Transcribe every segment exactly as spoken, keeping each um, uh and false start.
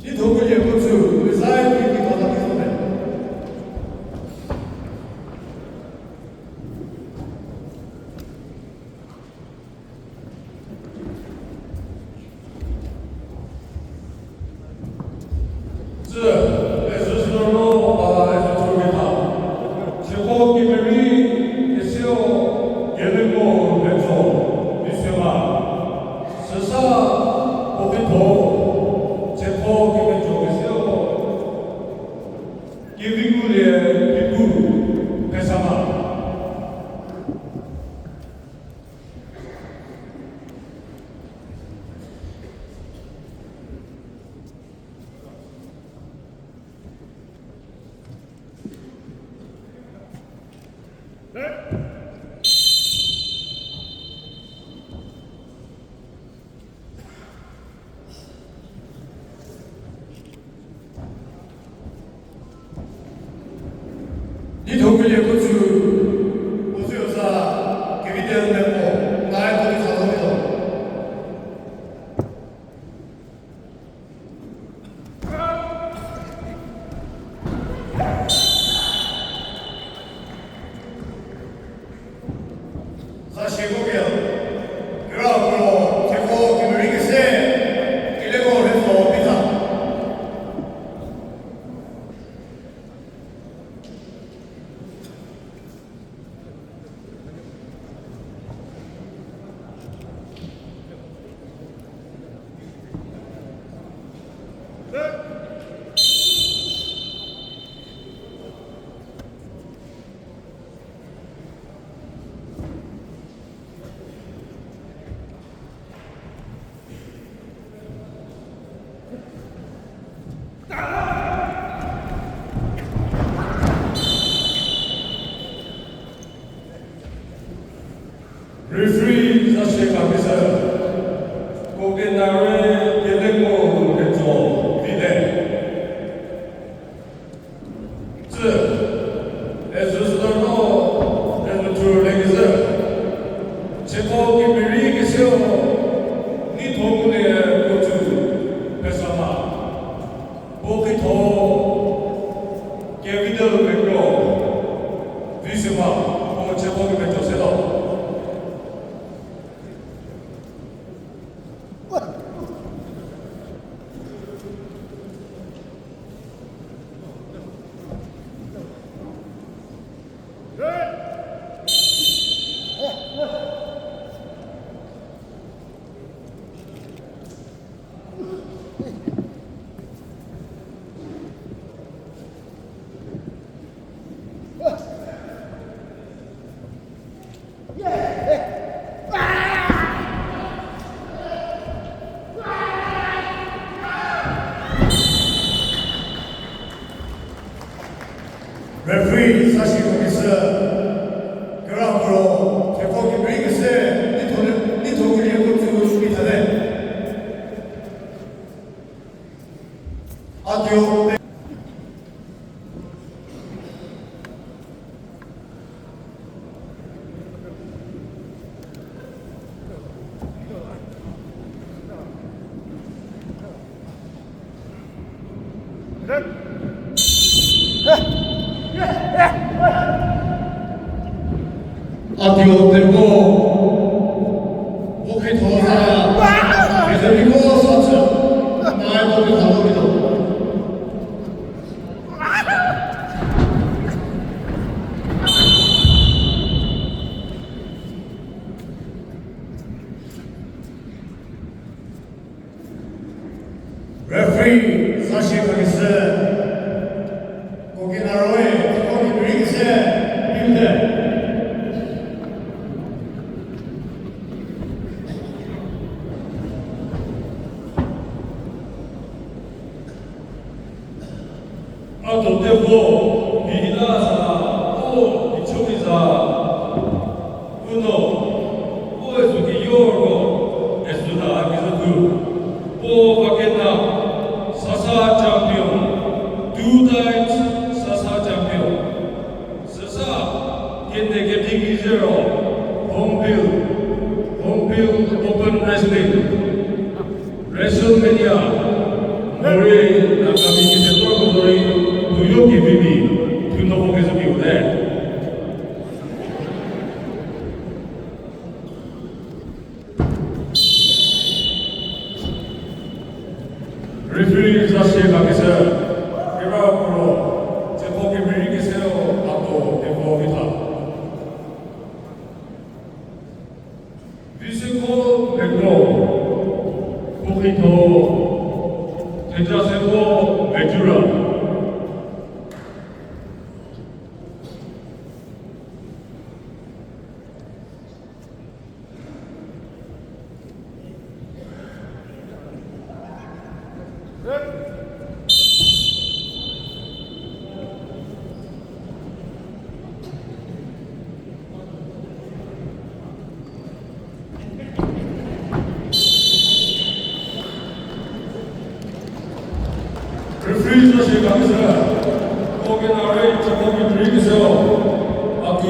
Nithokuolie Kotsü, Isaiah fifty-four. Tsü, ezüsüro ba ezüthu mi tha. Cheko kemeri, keseo, keleko, ketso, visema. Süsa, puo ketho, cheko kemejo keseo, kevi ngulie, kepu, pesama. Nithokuolie Kotsü, Kotsü Oza, Kevithe Meko, nae to ni sa lo ni lo. Za shie ko pie, kira puo, cheko kemeri kese, keleko rhezo pita. Referee za shie kemezhü, Kogenare Keleko Ketso vite. Tsü, ezüsüro, ezüthu le kezhü. Cheko kemeri keseo, Nithokuolie Kotsü, pesama. Puo ketho, Kevithe Meko, visema, puo cheko kemejo se lo. Referee sa shie kemezhü, kira puo, cheko kemeri kese, Nitho, Nithokuolie Kotsü vite. Adio. Adio teko, bu ketho za, kezemiko sa chü, nae to ketho lo ketho. Referee sa shie kemezhü, Kogenare Keleko Ketso vite. A to te vo, hi la sa, o, hi cho mi za. Uno, o esu ki yorko, esu na ki zütu. O Vakena, Sasa champion, two times Sasa champion. Süsa, kende kedi ki zero, Hornbill, Hornbill Open Wrestling. WrestleMania, Moreh Referee za sie kakeshü, kira kro, tseko kemerei keshü o, ato, teko vita. Viseko Mekro, Pukitho, Thejaseko Mejura. Referee zo shie kakeshü, ko kenarei tseko kemerei keshü o. Atu.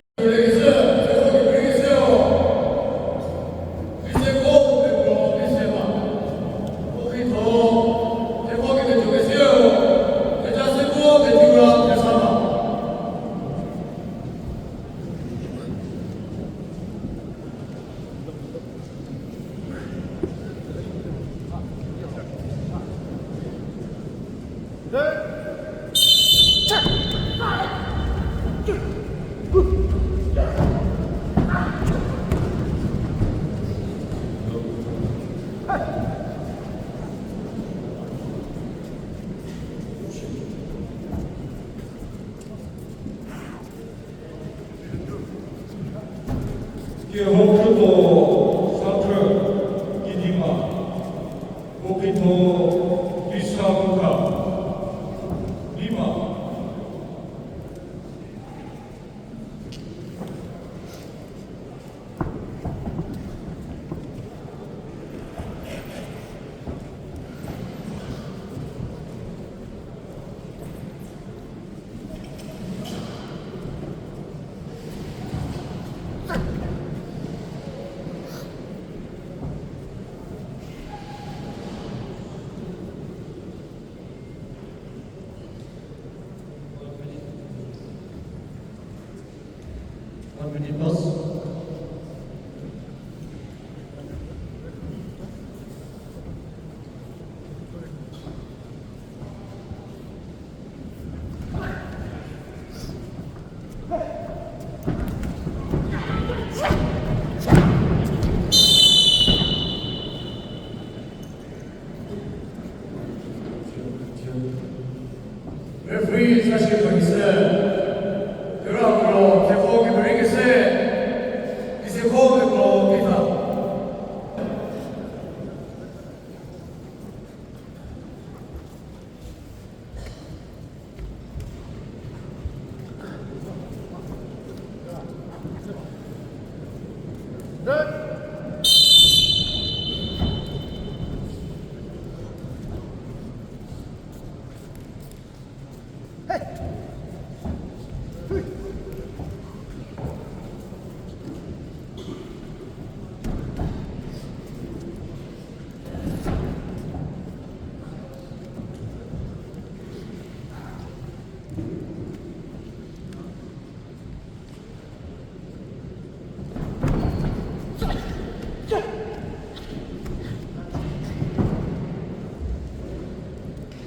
Kehoupuo Satrü Kidima, Pukitho Lisa Mukha, Lima. One minute pause. Referee sa shie puo keshü, kira kro, tseko kemerei keshü, Iseko Mekro Peter.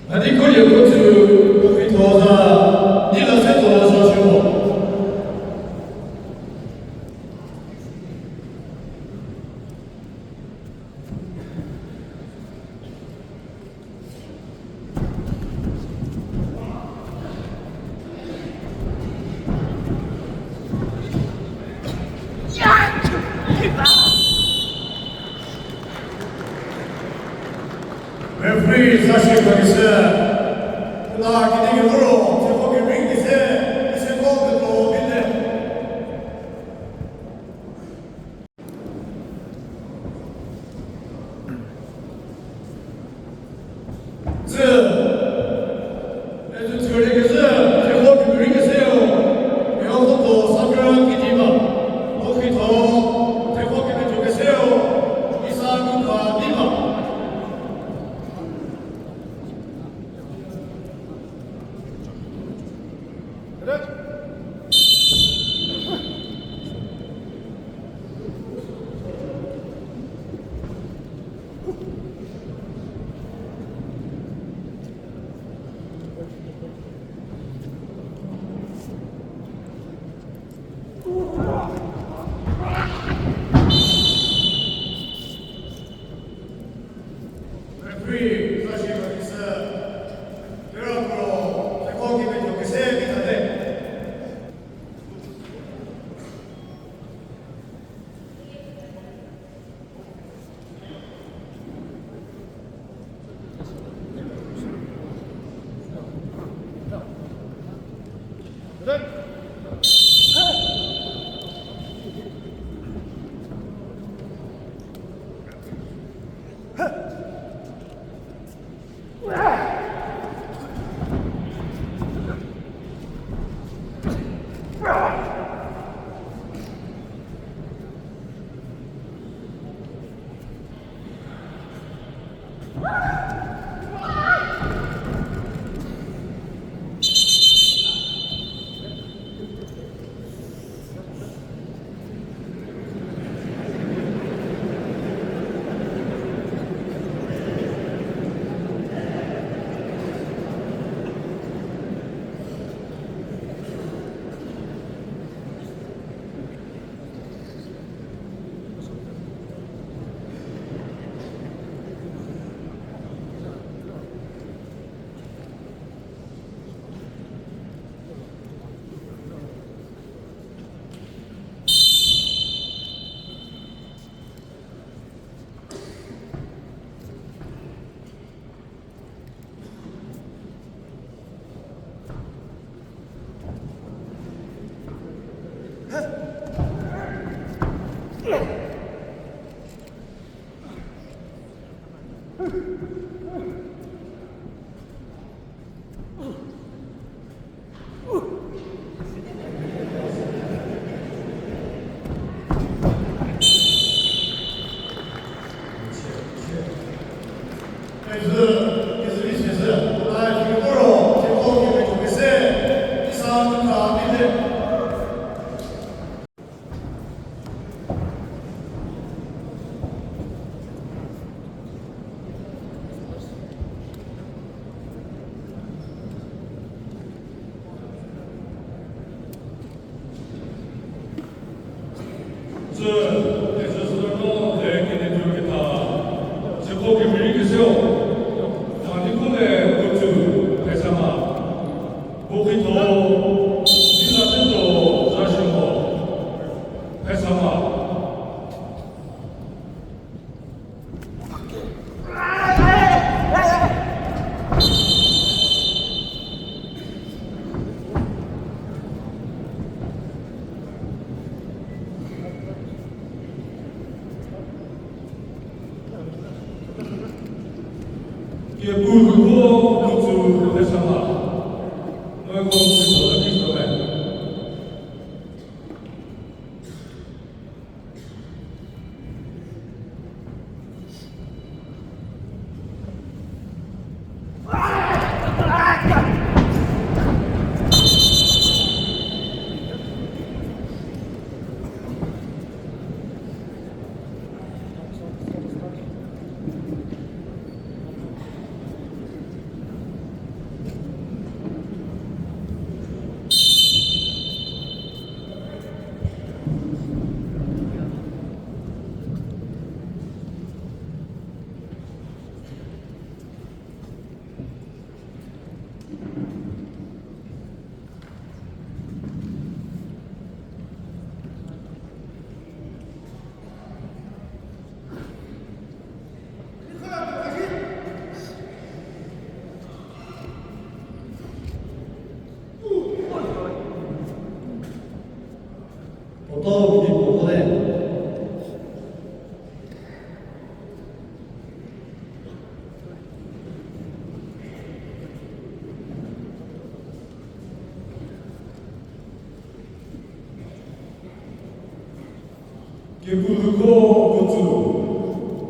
Hadi kolie ko tsü, ko fitho za, ni la se to la sa shuo. Referee sa shie puo keshü, la kidi kevoro, tseko kemhie kese, Iseko Mekro Peter. Tsü, ezu tsüre keshü, tseko kemhie keseu, Eovoto Sakra Kidima, o fitho, tseko kemhie keseu, Isa Nuka Dima. Tsü, ese sü no le kene tsu ketha, seko kemeri keseu, Mhanikho le Kutsu, Phesama. Bukitho, Lilaseto, Zashimo, Phesama. Kepulhouko Kutsu Phesama. Noeko Kutsu Phesama. Kepulhouko Kutsu,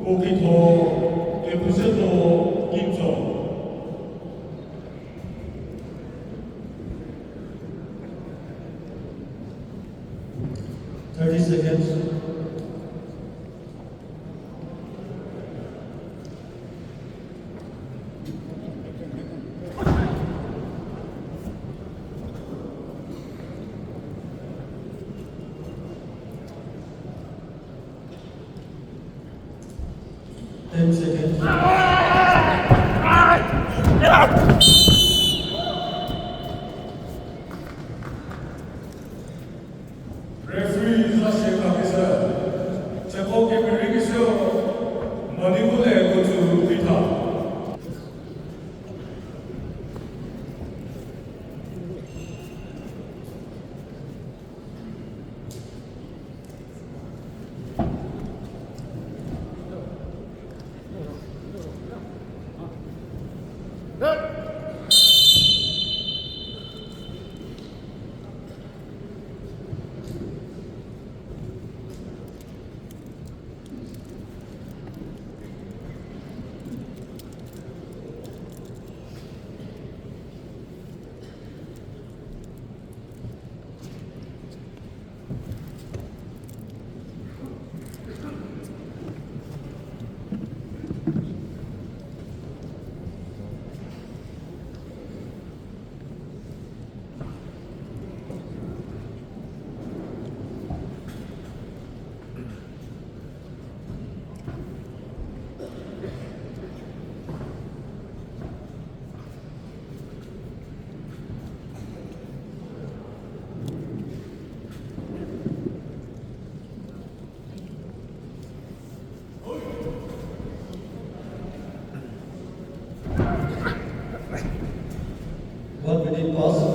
Bukitho, Kephuseto, Kimtso. Thirty seconds. Ten seconds. Referee za shie khakeshü, cheko kemerei keshü, Manikule Kochu Pitha. One minute pause.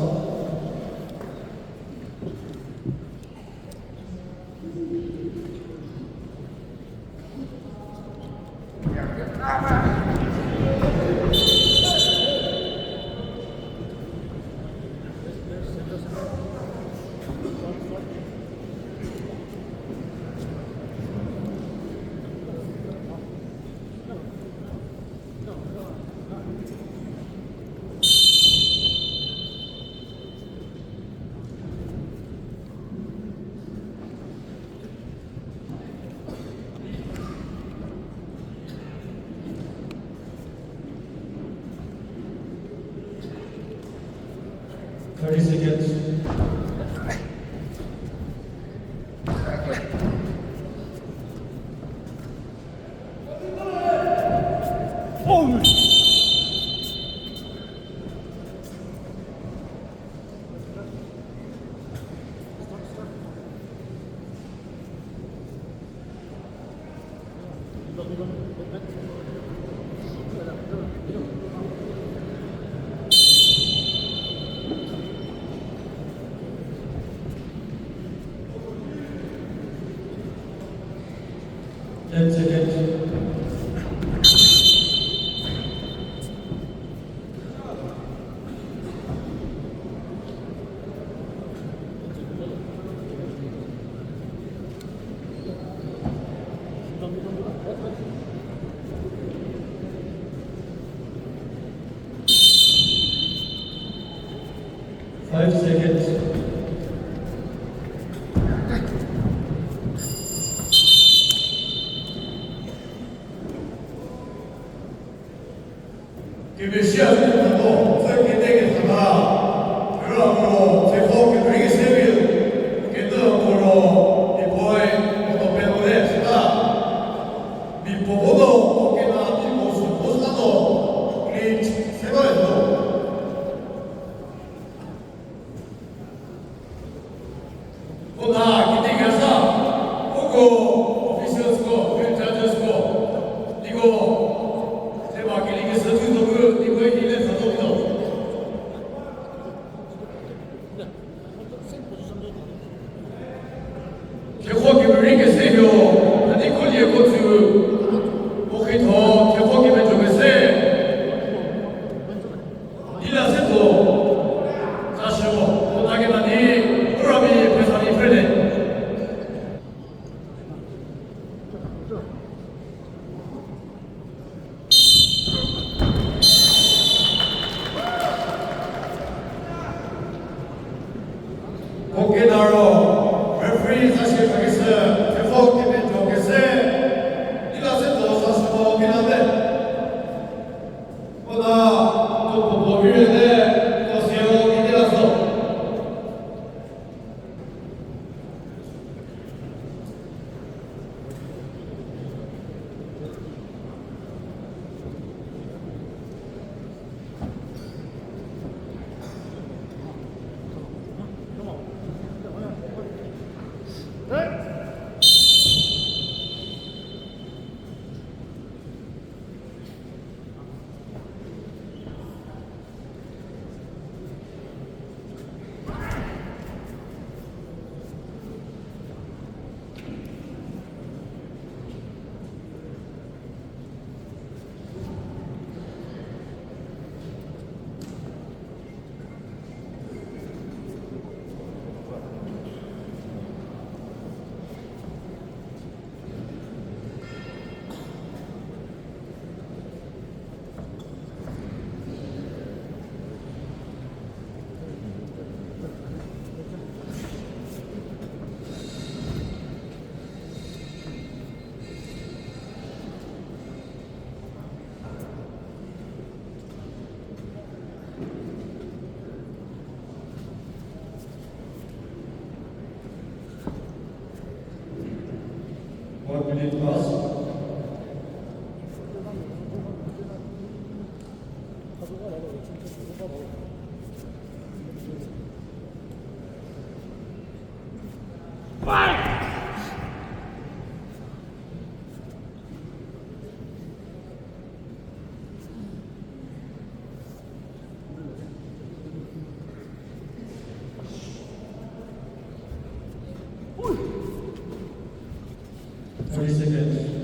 Thirty seconds. Ten seconds. Five seconds. Kemezhie nu mo, tsü kete kethata. Ura koro, tseko kemeri kesevil. Kete koro, ipoi, koto pe mo de, sita. Mipo bodo, kokena, mipo su, bosa do. Clean, seba do. Kota kiti kesa, uko officials ko, field judges ko, niko, seba kili kesa tu to ko, niko ile sa to ko. Minute pass. Thirty seconds.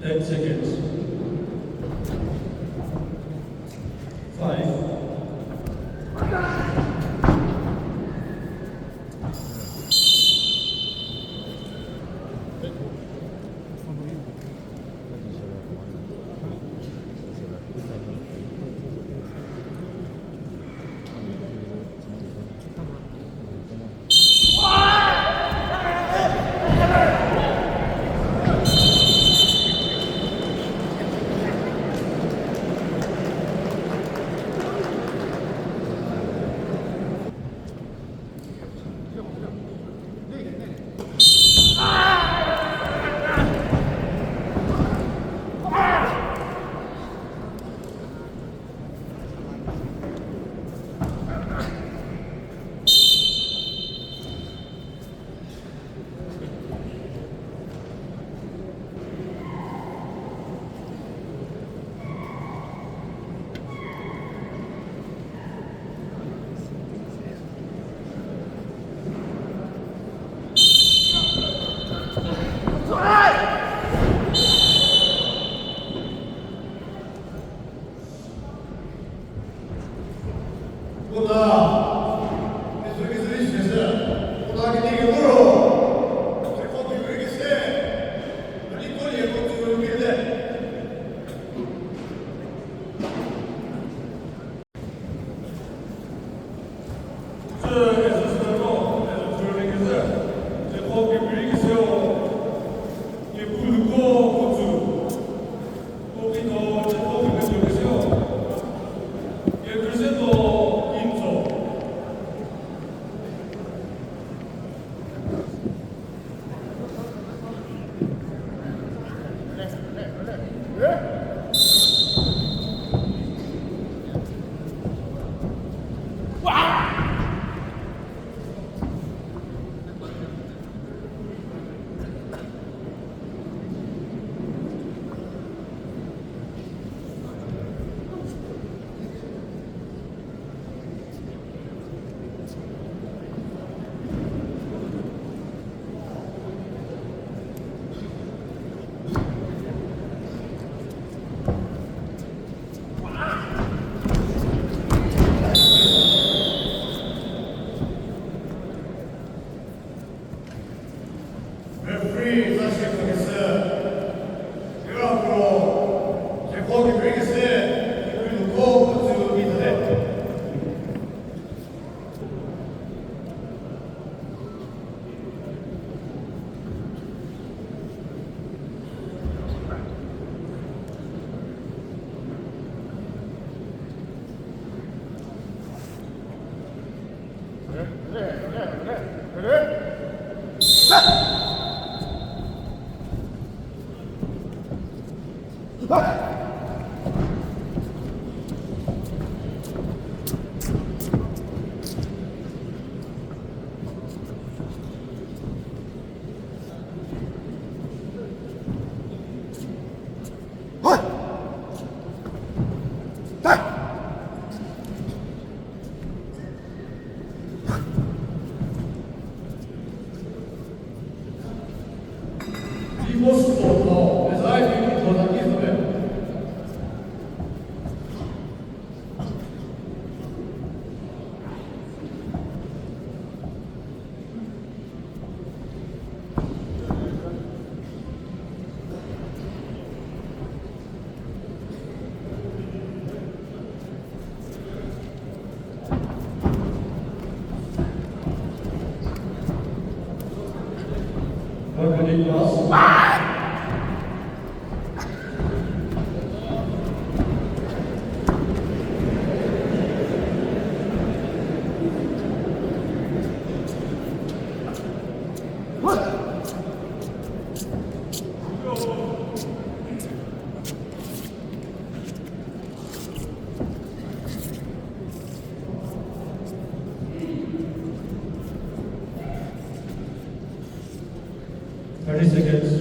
Ten seconds. Five. Thirty seconds.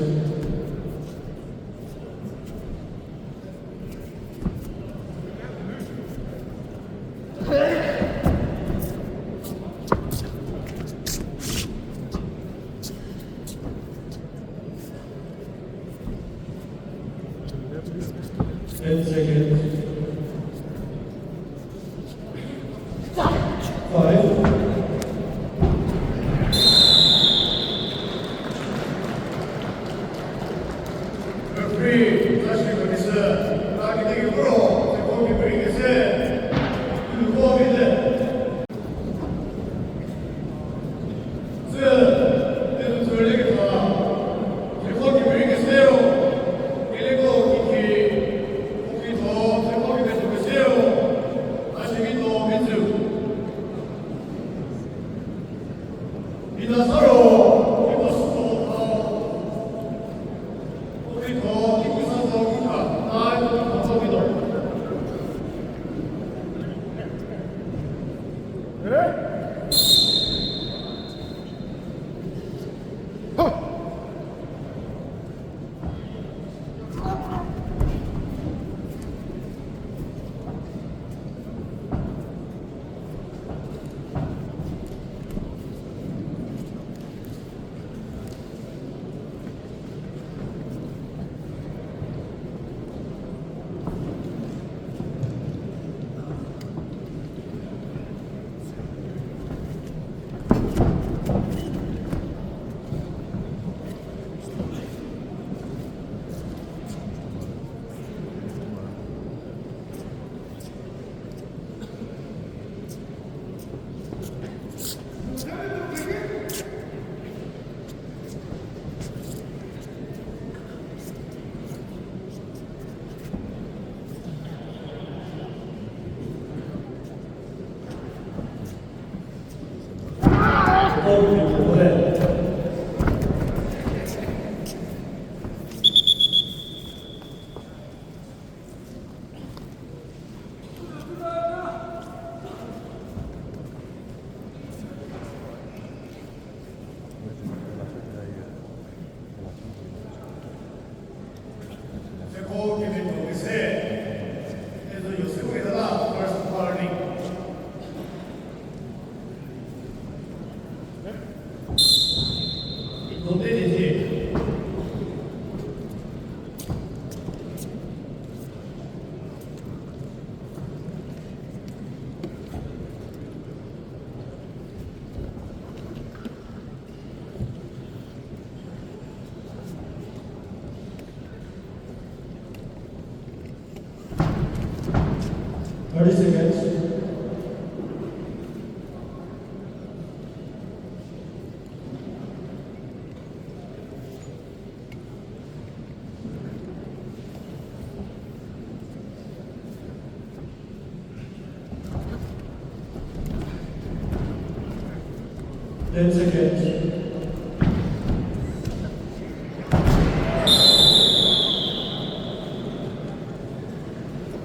Ten seconds. Five. Referee, Thirty seconds. Ten seconds.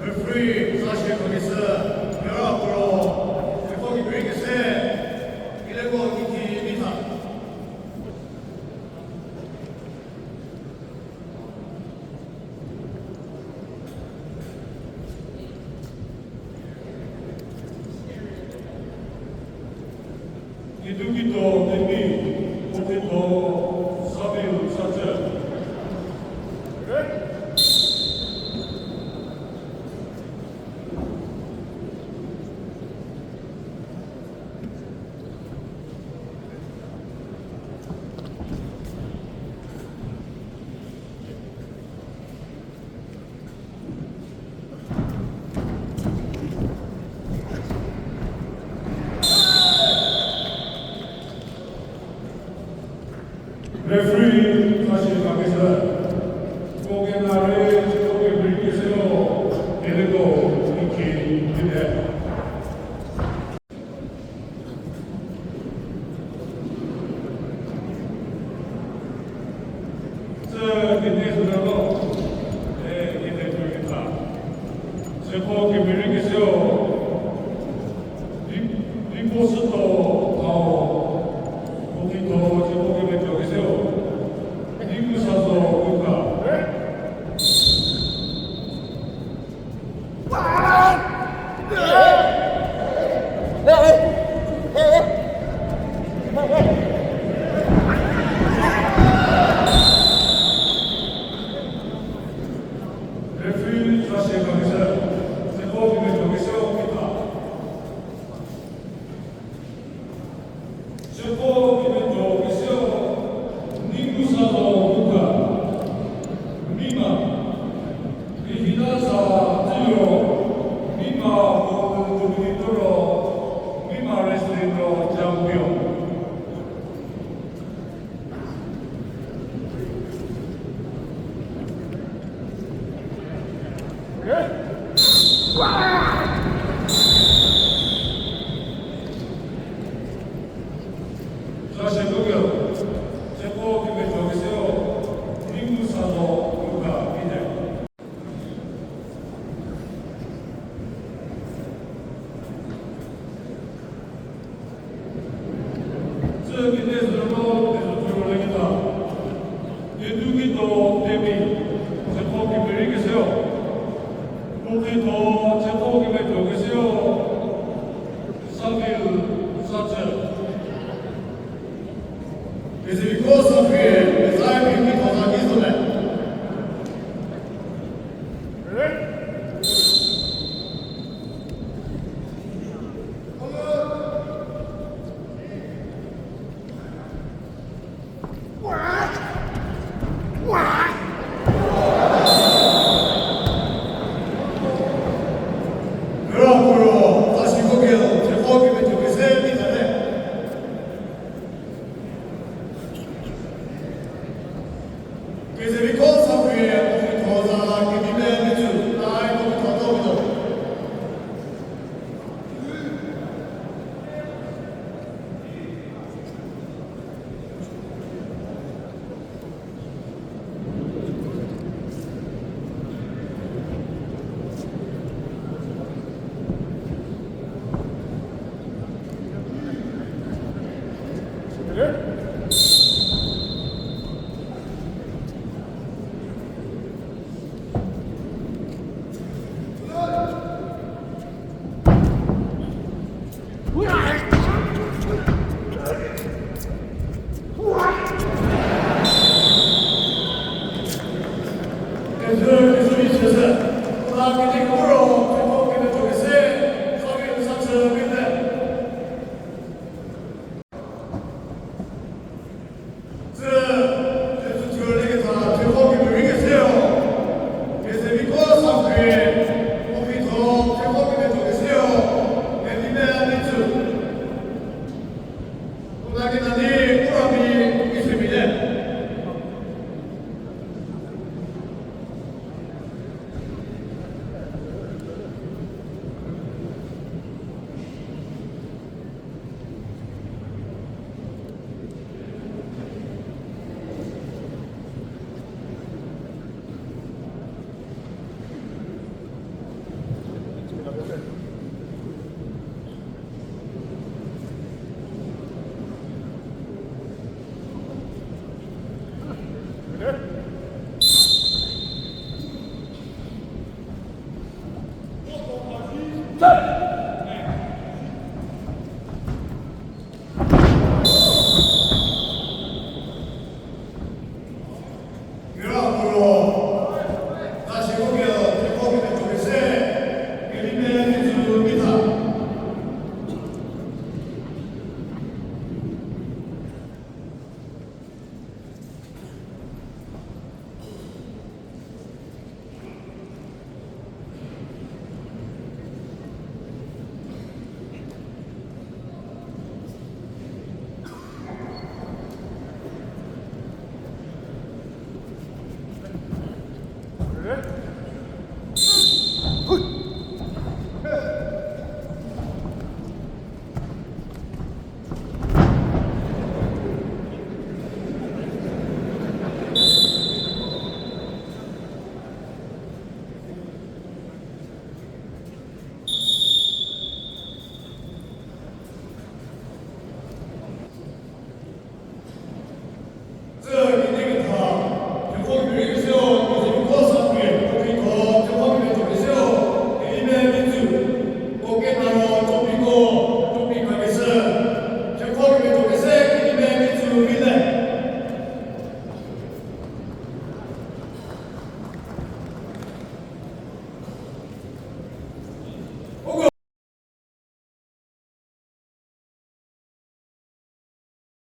Referee, sa shie ko kese, kera kro, keko ki bri kese, ileko ki ki bitha. Kidu kituo kemi